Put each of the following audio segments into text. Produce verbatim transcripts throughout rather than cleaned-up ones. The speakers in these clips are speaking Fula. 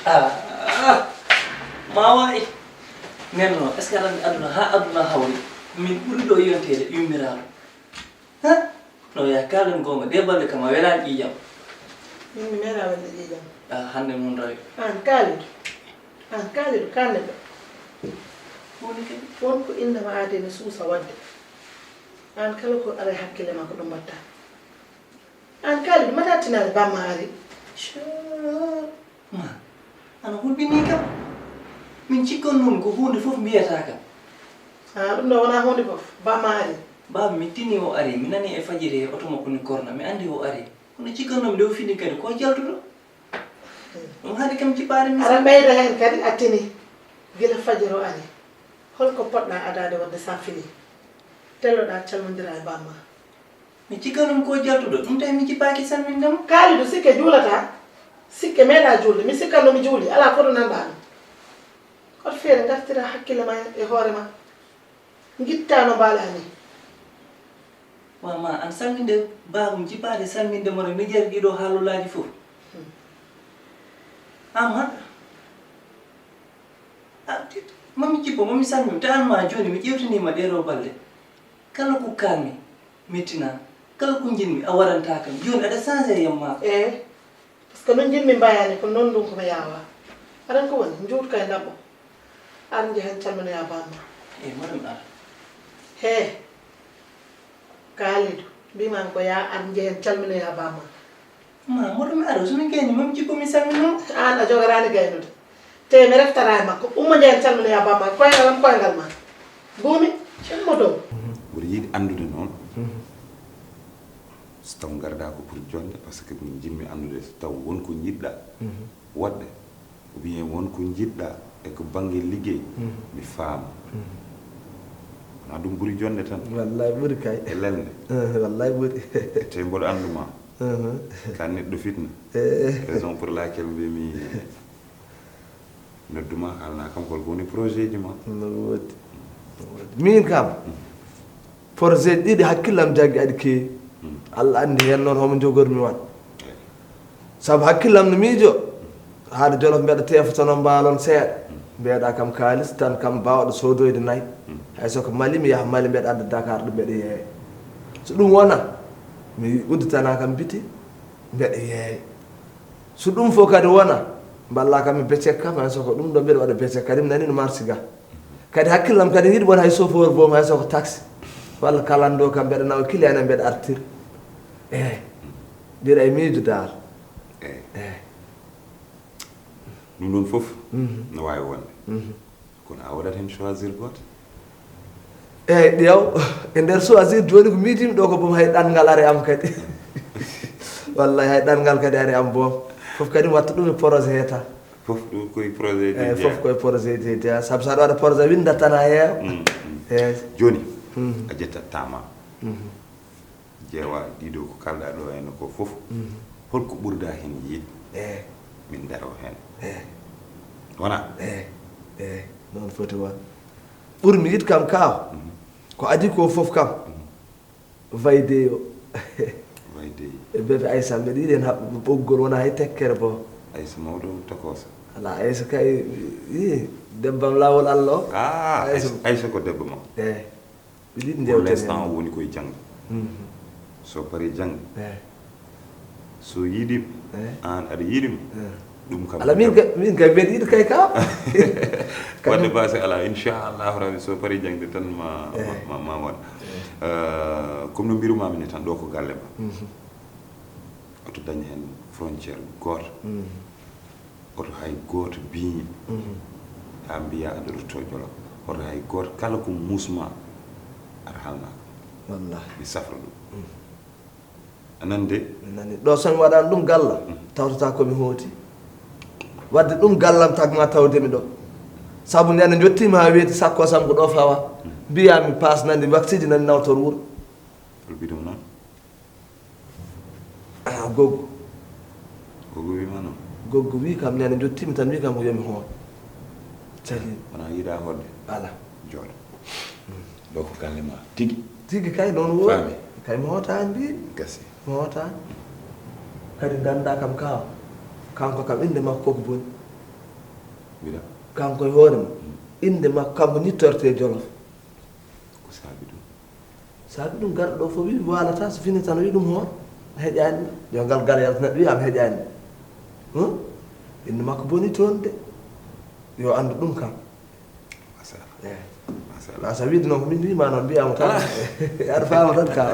Ah, ma wa'i. Nenno, est-ce que aɗa anndi aduna, haa aduna hawri? Min ɓuri ɗo yonteede yummiraaɗo. Ha? No ya, kaalen goonga, ɗee balɗe kam a welaani ƴiiƴam. Min mi meeɗaa welde ƴiiƴam. Ah, hannde mun rawi. Aan Kaalidu. Aan Kaalidu, kaan neɗɗo. Woni kadi? Won ko innama aade ne suusa waɗde. Aan kala ko ara e hakkille ma ko ɗum mbaɗta. Aan Kaalidu, mata tinaali bamma ari. Coo. Ma, ana hulɓinii kam. Min cikkannoomi ko huunde fof mbiyataa kam. Ah, ɗum ɗo wonaa huunde fof. Bamma ari. Baaba, mi tinii o ari. Mi nanii e fajiri e oto makko ni korna. Mi anndi o ari. Kono cikkannoomi nde o fini kadi ko jaltuɗo. Ɗum haɗi kam jiɓaade mi. Aɗa ɓeyda heen kadi a tini. Gila fajiri o ari. Hol ko poɗɗa adaade waɗde sa fini? Telloɗa calmondira e bamma. Mi cikkannoomi ko jaltuɗo, ɗum tawi mi jiɓaaki salminde mo. Kaalidu sikke juulataa. Sikke meeɗaa juulde. Mi sikkannoo mi juuli. Alaa foto nanɗaa ɗum. Koto feere ngartira hakkille ma e hoore ma. Ngitta no mbaalaa ni. Wa ma, an salminde baabum jiɓaade salminde mo rek, mi jari ɗiɗo haalolaaji fof. Hmm. Ama, a, ti-, mami jiɓɓo, mami salminde, ta an ma jooni mi ƴeewtaniima ɗee ɗoo balɗe. Kala ko kaanmi, mettinaa. Kala ko njiɗmi, a waɗantaa kam. Jooni aɗa changé yam ma. Eh. Par ce que noon njiɗmi mbayaani, kono noon ndun ko mi yaawaa. Aɗa anndi ko woni, njuut kay ndaɓɓo. Ar njehen calminoyaa bamma. Eey, madame Ara. Hee, Kaalidu, mbiimaami ko yaa ar njehen calminoyaa bamma. Ma, madame Ara, so min gayni, mami jiɓɓo mi salminoo. Aan a jogaraani gaynude. Te mi reftataa e makko. Ummo njehen calminoyaa bamma. Koyngal am, koyngal ma. Buumi, ummo dow. Mboɗo yiɗi anndude noon. So taw ngardaa ko pour joɗde, par ce que min njiɗmi anndude so taw won ko njiɗɗaa waɗde, ou bien won ko njiɗɗaa e ko bannge liggey, mi faama. Wonaa ɗum ɓuri joɗde tan? Wallay ɓuri kay. E lelnde? Eh, wallay ɓuri. E tey mboɗo anndu ma. Ka neɗɗo fitna. Eh. Raison pour laquelle mbimi noddu ma, haalna kam hol ko woni projet ji ma. No woodi. No woodi. Min kam, projet ɗiɗi hakkillam jaggi aɗi keewi. Allah anndi heen noon homo jogormi wan. Sabu hakkillam no miijo, haade Jolof mbeɗa teefotono mbaalon seeɗa. Mbeɗa kam kaalis tan kam baawɗo soodoyde nayi. Hay so ko Mali mi yaha Mali mbeɗa adda Dakar ɗo mbeɗa yeeya. So ɗum wona, mi udditana kam biti, mbeɗa yeeya. So ɗum fof kadi wona, mballa kam e becek kam, hay so ko ɗum ɗo mbeɗa waɗa becek kadi, mi nani no marsi ga. Kadi hakkillam kadi yiɗi won hay chauffeur boom, hay so ko taxi, walla kalando kam mbeɗa nawa client en mbeɗa artir. Eey. Mbiɗa e miijo daal. Eey. Eey. Ɗum ɗoon fof no waawi wonde. Kono a waɗat heen choisir gooto? Eey, ƴeew, e nder choisir jooni ko miijimi ɗo ko boom hay ɗanngal are am kadi. Wallay hay ɗanngal kadi are am boom. Fof kadi mi watta ɗum e projet he tan. Fof ɗum koye projet de. Eey, fof koye projet de jeyaa. Sabu so aɗa waɗa projet winnda tan a yeewa. Eey. Jooni, a ƴetta tama. Jeewa ɗiɗo ko kalɗa ɗo henna ko fof. Holko ɓurda heen yiɗ? Eey. Min daro heen. Eey. Wona? Eey. Eey. Noon foti won. Ɓurmi yiɗ kam kaaw. Ko adi ko fof kam. Vayde o. Vayde. E bébé Aïssa mbeɗa yiɗi heen haɓɓude ɓoggol wona hay tekkere bo. Aïssa mawɗo tokoso. Ala Aïssa kay, ii, debbam laawol Allah o. Ah, Aïssa. Aïssa, Aïssa ko debbo ma. Eey. Pour l'instant o woni koye janngo. So pari janngo. So yiɗima, aan aɗa yiɗima, Ɗum kam ala min kay min kay mbeɗa yiɗi kay ka. Wadde basi ala, inchallahu rabi, so pari jangde tan ma ma ma waɗ. Comme no mbirumami ni tan, ɗo ko galle ma. Oto dañ hen frontière gooto. Oto hay gooto biñi. Ta mbiya aɗa rutto jolo. Oto hay gooto, kala ko musma aɗa halnaka. Wallahi. Mi safra ɗum. A nande? Mi nani. Ɗo so mi waɗaani ɗum galla, tawtata ko mi hooti. Wadde ɗum gallam tagma tawde mi ɗo. Sabu nde ne njottiima haa weeti sakko sam ko ɗo fawa. Mbiya mi paas nani, waksiji nani nawtor wuro. Hol bidon noon? Ah, goggo. Goggo wiima noon? Goggo wi kam nene njottiimi tan wi kam ko yomi hoot. Cali. Wona yiɗa hootde? Ala. Jooɗo. Ɗo ko galle ma tigi. Tigi kay noon woni. Faami. Kay mi hootaani mbiimi. Gasi. Mi hootaani. Kadi ngannda kam kaw. Kanko kam innde makko koko boni. Mbiɗa. Kanko e hoore mum. Innde makko kanko ñittorte e Jolof. Ko saabi ɗum? Saabi ɗum garɗo ɗo fof wi mi waalata so fini tan o wi ɗum hoore. A heƴaani. Yo ngal gal yalta neɗɗo wi am heƴaani. Hum? Innde makko boni toon de. Yo anndu ɗum kam. Masala. Eyi. Masala. Asa wiide noon ko min mbima noon mbiyama tan. Aɗa faama tan ka.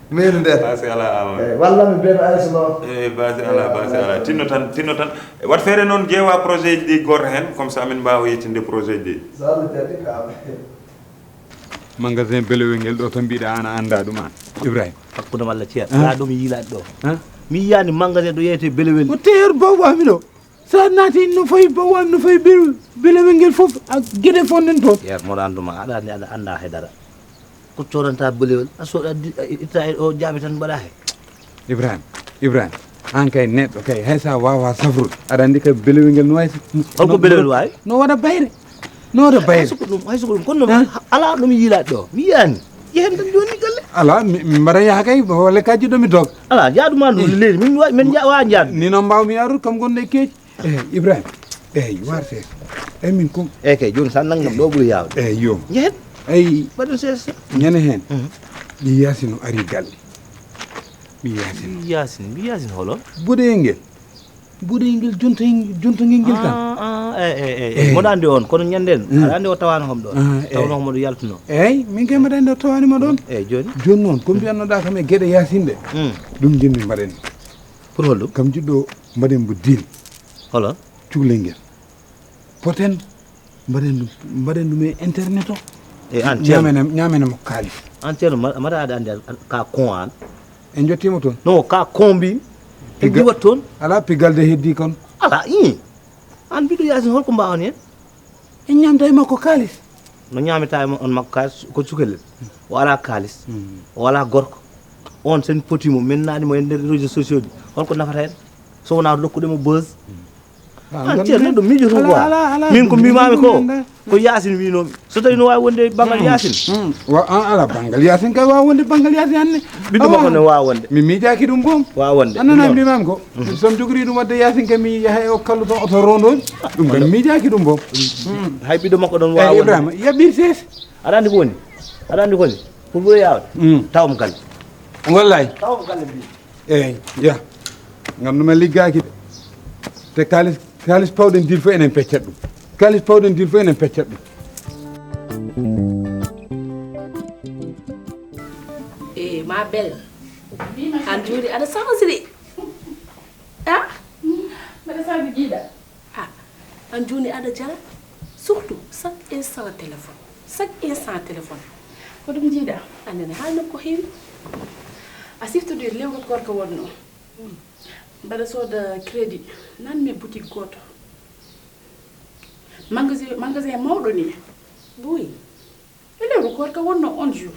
Mairie nder. Basi ala ama. Eyi, walla mi ben ayso noon. Eyi, basi ala, basi ala. Tinno tan, tinno tan. Wat feere noon ƴeewa projet ji ɗi goto hen, comme ça min mbawa yettinde projet ji ɗi. Sala jadi ka. Magasin belewel ngel ɗo to mbiɗa an a annda ɗum an. Ibrahima. Hakkude walla ceer. Ɗa ɗum yiilaɗo ɗo. Mi yiyani magasin ɗo yeyete belewel. Ko teer bawwami ɗo. Sa naati no fayi bawwami no fayi belewel ngel fof a gueɗe fonnen toon. Ceer moɗo annduma aɗa anndi aɗa annda hay dara. Ko codanta belewel a soɗa itta o jaabi tan mbaɗa he. Ibrahima, Ibrahima, an kay neɗɗo kay hay sa wawa safrude aɗa anndi kay belewel ngel no wayi. Holko belewel wawi? No waɗa bayre. No waɗa bayre. Hay soko ɗum, hay soko ɗum kono noon ala ɗum yiilaɗo ɗo mi yiyani. Yehen tan joni galle. Ala mi mbaɗa yaha kay walla ka jiɗɗo mi dog. Ala jaaduma ɗum leydi min wawa jaadu. Ni noon mbawmi yarude kam gonɗo e keeci. Eyi Ibrahima. Eyi warte. Eyi min kom. Eyi kay joni sa nanggam ɗo ɓuuri yawde. Eyi yo. Jehen. Eyi mbaɗen sesa. Ñande hen. Ɓi yasino ari galle. Ɓi yasino. Ɓi yasino ɓi yasino holo? Boɗeyel ngel. Boɗeyel ngel jontoyel jontoyel ngel tan. Eyi eyi eyi mboɗo andi on kono ñanden aɗa andi o tawano homo ɗon. Tawno homo ɗo yaltuno. Eyi min kay mbaɗa andi o tawanima ɗon. Eyi joni. Joni noon ko mbiyannoɗa kam e gueɗe yasin ɗe. Ɗum jinmi mbaɗen. Pour holɗum? Kam jiɗɗo mbaɗen mbo dil. Holo? Cukalel ngel. Poten mbaɗen ɗum mbaɗen ɗum e internet o. E an ceerno ñamene ñamene mo kaalis. An ceerno mbaɗa aɗa anndi ka kon an. En jottima toon. Non ka kon mbi en diwat toon. Ala pigalde heddi kon. Ala i an mbiɗo yasin holko mbawan hen? En ñamta e makko kaalis. No ñamita e on makko kaalis ko cukalel. O ala kaalis. O ala gorko. On sen potimo min naɗimo e nder réseau sociaux ji holko nafata hen? So wona rokkude mo buzz. An ceer neɗɗo miijoto quoi. Min ko mbimami ko ko yasin winomi so tawi no wawi wonde e banggal yasin. An ala banggal yasin kay wawa wonde banggal yasin anne. Ɓiɗɗo makko ne wawa wonde. Mi miijaki ɗum boom. Wawa wonde annana mbimami ko. Somi jogori ɗum wadde yasin kay mi yaha e o kallu toon oto rondomi. Ɗum kay mi miijaki ɗum boom. Hay ɓiɗɗo makko ɗon wawa wonde. Ibrahima yaɓɓir sese. Aɗa andi ko woni? Aɗa andi ko woni? Pour ɓuura yawde. Tawam galle. Wallay. Tawam galle mbi. Eyi ya. Nganndu-maa liggaaki de. Te kaalis kaalis pawɗen dil fof enen peccat ɗum. Kaalis pawɗen dil fof enen peccat ɗum. E ma belle. An jooni aɗa sansiri. A mbaɗa sabi jiiɗa. A an jooni aɗa jala. Surtout chaque instant téléphone. Chaque instant téléphone. Ko ɗum jiiɗa. Anene haalno ko heewi. A siftorde lewru koorka wonno. Mbaɗa sooda crédit nan mi boutique gooto. Magasin magasin mawɗo ni. Buy. E lewru koorka wonno on jour.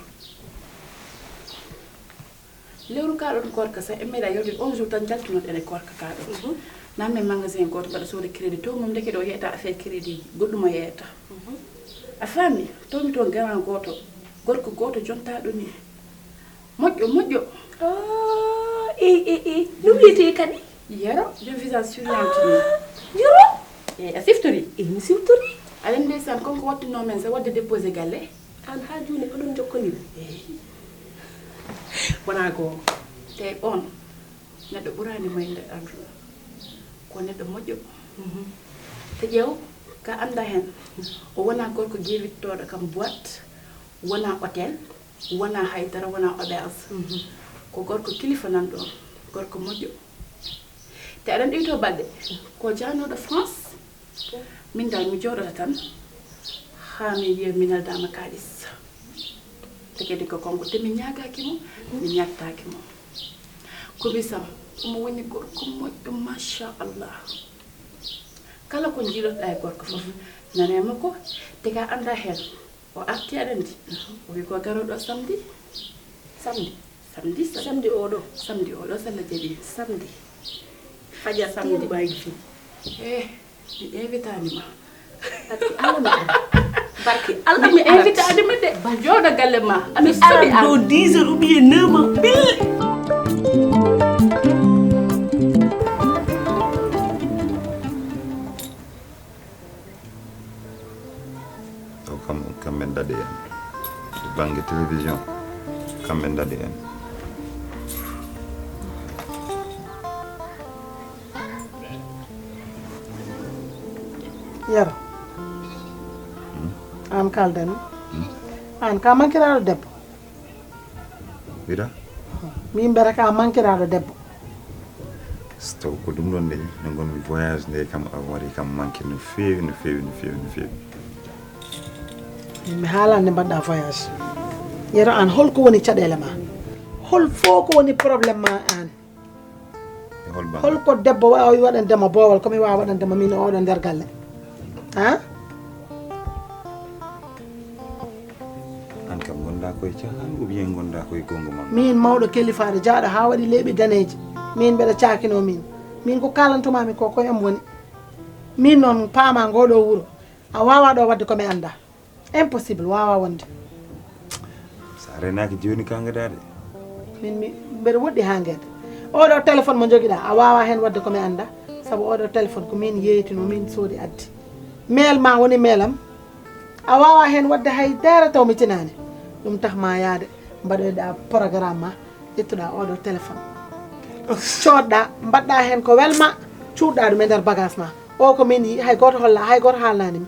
Lewru kaɗon koorka sa en meeɗa yaltude on jour tan jaltunoɗen e koorka kaɗon. Nan mi magasin gooto mbaɗa sooda crédit to mum ndeke ɗo yeyta affaire crédit goɗɗum o yeyta. A faami? Tawmi toon grand gooto gorko gooto jontaɗo ni. Moƴƴo moƴƴo. E e e no wiyete kadi? Yero, joom visage souriante ni. Yero. E a siftori? E mi siftori. Aɗa anndi ndeysaan kon ko wattuno men sa wadde déposé galle. An ha jooni oɗon jokkondiri? Wona goo. Te on neɗɗo ɓuraani mo e nder aduna. Ko neɗɗo moƴƴo. Te ƴeew, ka annda heen, o wonaa gorko geewittooɗo kam boîte, wonaa hôtel, wonaa haydara, wonaa auberge. Ko gorko kilifa nan ɗo, gorko moƴƴo. Te aɗa anndi to balɗe, ko jaanooɗo France. Min dal mi jooɗoto tan haa mi yiya mi neldaama kaalis. Te kadi ko kanko, te mi ñaagaaki mo, mi ñaattaaki mo. Ko bisam, omo woni gorko moƴƴo, machallah. Kala ko njiilotoɗaa e gorko fof, nane makko, te ka annda heen. O arti aɗa anndi. O wi ko garooɗo samedi. Samedi. Samedi, samedi. Samedi oɗo. Samedi oɗo, so Allah jaɓi. Samedi. Fajar samedi. Ɓaydi. Eh, mi invitaani ma. Barki Allah mi ar. Barki Allah mi invitaani ma de. Jooɗo galle ma. Aɗa soɓi ar. Ɗo dix heures ou bien neuf heures pile. Ɗo kam, kamɓe daɗi en. To bannge télévision, kamɓe daɗi en. Yero. Aan kaalden. Aan ka mankiraaɗo debbo. Wiɗa? Min mbiyata ka mankiraaɗo debbo. So taw ko ɗum ɗon de, nde ngonmi voyage nde kam, a waɗi kam manque no feewi, no feewi, no feewi, no feewi. Min mi haalande mbaɗɗa voyage. Yero aan, holko woni caɗeele ma? Hol fof ko woni problème ma aan? E hol bannge? Holko debbo waawi waɗande ma boowal ko mi waawa waɗande ma min e oɗo nder galle? Ha? Aan kam ngonɗa koye caahan ou bien ngonɗa koye goonga ma? Min mawɗo kelifaade jaaɗo haa waɗi leeɓi daneeji. Min mbeɗa caakinoo min. Min ko kaalantumaami ko koye am woni. Min noon paama ngoo ɗoo wuro. A waawaa ɗoo waɗde ko mi anndaa. Impossible, waawaa wonde. So a renaaki jooni ka ngaɗaa de. Min mi mbeɗa woɗɗi haa ngeeda. Oɗo téléphone mo njogiɗaa, a waawaa heen waɗde ko mi anndaa. Sabu oɗo téléphone ko min yeeytinoo, min soodi addi. Mail ma woni mail am. A waawaa heen waɗde hay dara taw mi tinaani. Ɗum tah ma yaade mbaɗoyɗaa programme ma, ƴettuɗaa oɗo téléphone. Coodɗaa, mbaɗɗaa heen ko wel ma, cuuɗɗaa ɗum e nder bagage ma. O ko min yiyi, hay gooto hollaa, hay gooto haalnaani mi.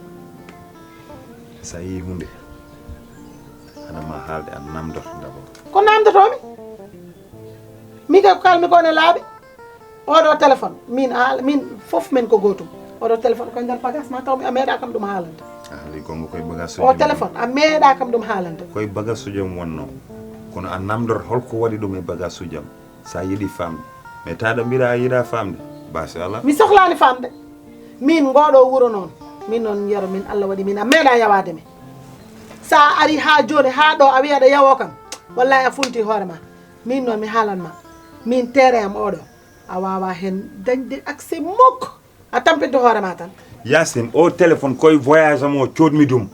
So a yii huunde, hana ma haalde, a namdoto d'abord. Ko namdotoomi? Min kay ko kaalmi ko ne laaɓi. Oɗo téléphone, min a min fof men ko gootum. Oɗo téléphone koye nder bagage ma taw mi a meeɗa kam ɗum haalande. A haali goonga koye bagage O téléphone a meeɗa kam ɗum haalande. Koye bagage uji am wonnoo. Kono a namdoto holko waɗi ɗum e bagage uji am. So a yiɗi faamde. Mais taɗa mbiɗa a yiɗa faamde. Basi ala. Mi sohlaani faamde. Min ngooɗo wuro noon. Min noon Yero min Allah waɗi min a meeɗa yawaade mi. So a ari haa jooni haa ɗo a wiya aɗa yawoo kam. Wallahi a funti hoore ma. Min noon mi haalan ma. Min teere am oɗo. A waawaa heen dañde accès muk. A tampinto hoore ma tan. Yaasin, o téléphone koye voyage am o coodmi ɗum.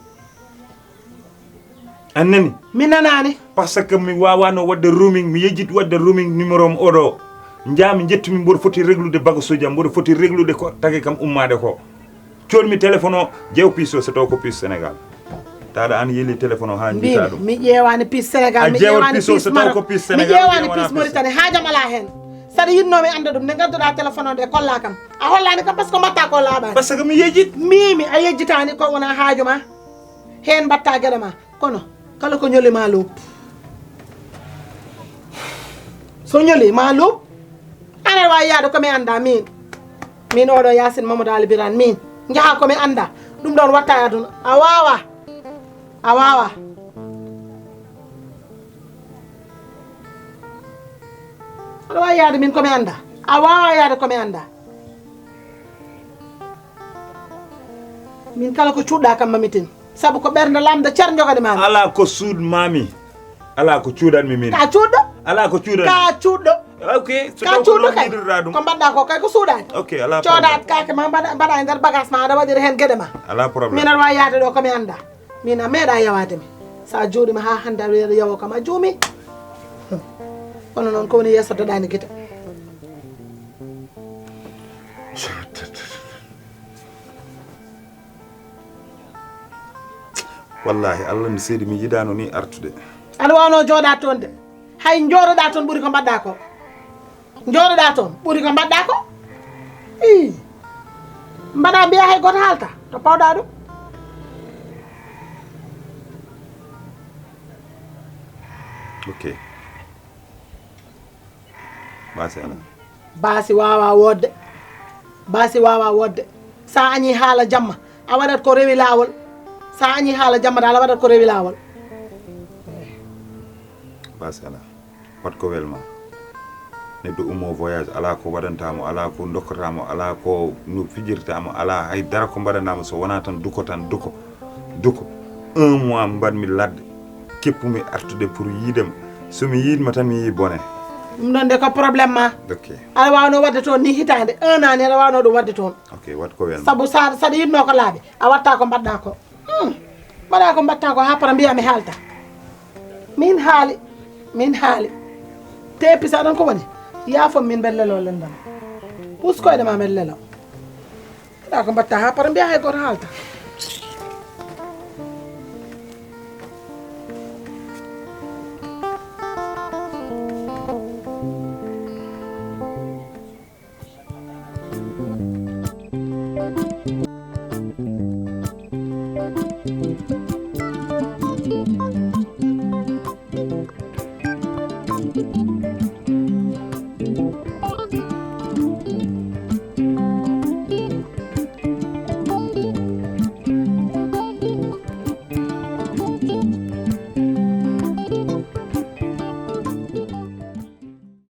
A nani? Mi nanaani. Parce que mi waawano waɗde roaming, mi yejjit waɗde roaming numéro am oɗo. Njaami njettumi mboɗo foti réglude bagasuuji am, mboɗo foti réglude ko tagi kam ummaade ko. Coodmi téléphone o, ƴeew piis o so taw ko piis Sénégal. Taɗa an yeli téléphone o haa njiita ɗum. Mi ƴeewaani piis Sénégal, mi ƴeewaani piis Maroc, mi ƴeewaani piis Mauritanie, haajam alaa heen. Saɗa yiɗnoo mi annda ɗum, nde ngadduɗaa téléphone o nde kollaa kam. A hollaani kam parce que mbaɗtaa ko laaɓaani. Parce que mi yejjit. Mimi, a yejjitaani ko wonaa haaju ma. Heen mbaɗtaa geɗe ma. Kono kala ko ñoli ma luup. So ñoli ma luup. Aɗa waawi yahde ko mi annda min. Min oɗo Yaasin Mamadou Ali Birane min. Njaha ko mi annda. Ɗum ɗon watta e aduna. A waawaa. A waawaa. Aɗa waawi yahde min ko mi annda. A waawaa yahde ko mi annda. Min kala ko cuuɗɗa kam mami tin. Sabu ko ɓernde lamnde cer jogani mami. Ala ko suuɗ mami. Ala ko cuuɗanmi min. Ka cuuɗɗo. Ala ko cuuɗanmi. Ka cuuɗɗo. Ok. So ka cuuɗɗo kay. Ɗum. Ko mbaɗɗa ko kay ko suuɗani. Ok, ala problème. Coodat kake ma mbaɗa mbaɗa e nder bagage ma aɗa waɗira heen geɗe ma. Ala problème. Min aɗa wawi yahde ɗo ko mi annda. Min a meeɗa yawaade mi. Sa jooɗima ha hannde aɗa wiya aɗa yawo kam a juumi. Kono noon ko woni yeeso daɗani gite. Wallahi Allah mi seedi mi yiɗano ni artude. Aɗa wawno jooɗa toon de. Hay jooɗoɗa toon ɓuri ko mbaɗɗa ko. Jooɗoɗa toon ɓuri ko mbaɗɗa ko. Ii. Mbaɗa mbiya hay goto haalta to pawɗa ɗum. Ok. Baasi alaa. Baasi wawa wodde. Baasi wawa wodde. Sa añi haala jamma a waɗat ko rewi lawol. Sa añi haala jamma dal a waɗat ko rewi lawol. Baasi alaa. Wat ko welma. Neɗɗo ummo voyage alaa ko waɗantamo, alaa ko dokkatamo, alaa ko no fijirtamo, alaa hay dara ko mbaɗanamo so wona tan duko tan duko duko. Un mois mbaɗmi ladde, keppumi artude pour yiidema. Somi yiidma tan mi yii bone. Ɗum ɗon de ko problème ma. Ok. Aɗa wawno wadde toon ni hitande un an ni aɗa wawno ɗum wadde toon. Ok, wat ko welma. Saabu sa saɗa yiɗno ko laaɓi a watta ko mbaɗɗa ko. Hmm. Mbaɗa ko mbaɗta ko ha para mbiya mi haalta. Min haali. Min haali. Te pisa ɗon ko woni? Yaafo min mbeɗa lelo lendam. Pus koyɗe ma mbeɗa lelo. Mbaɗa ko mbaɗta ha para mbiya hay goto haalta.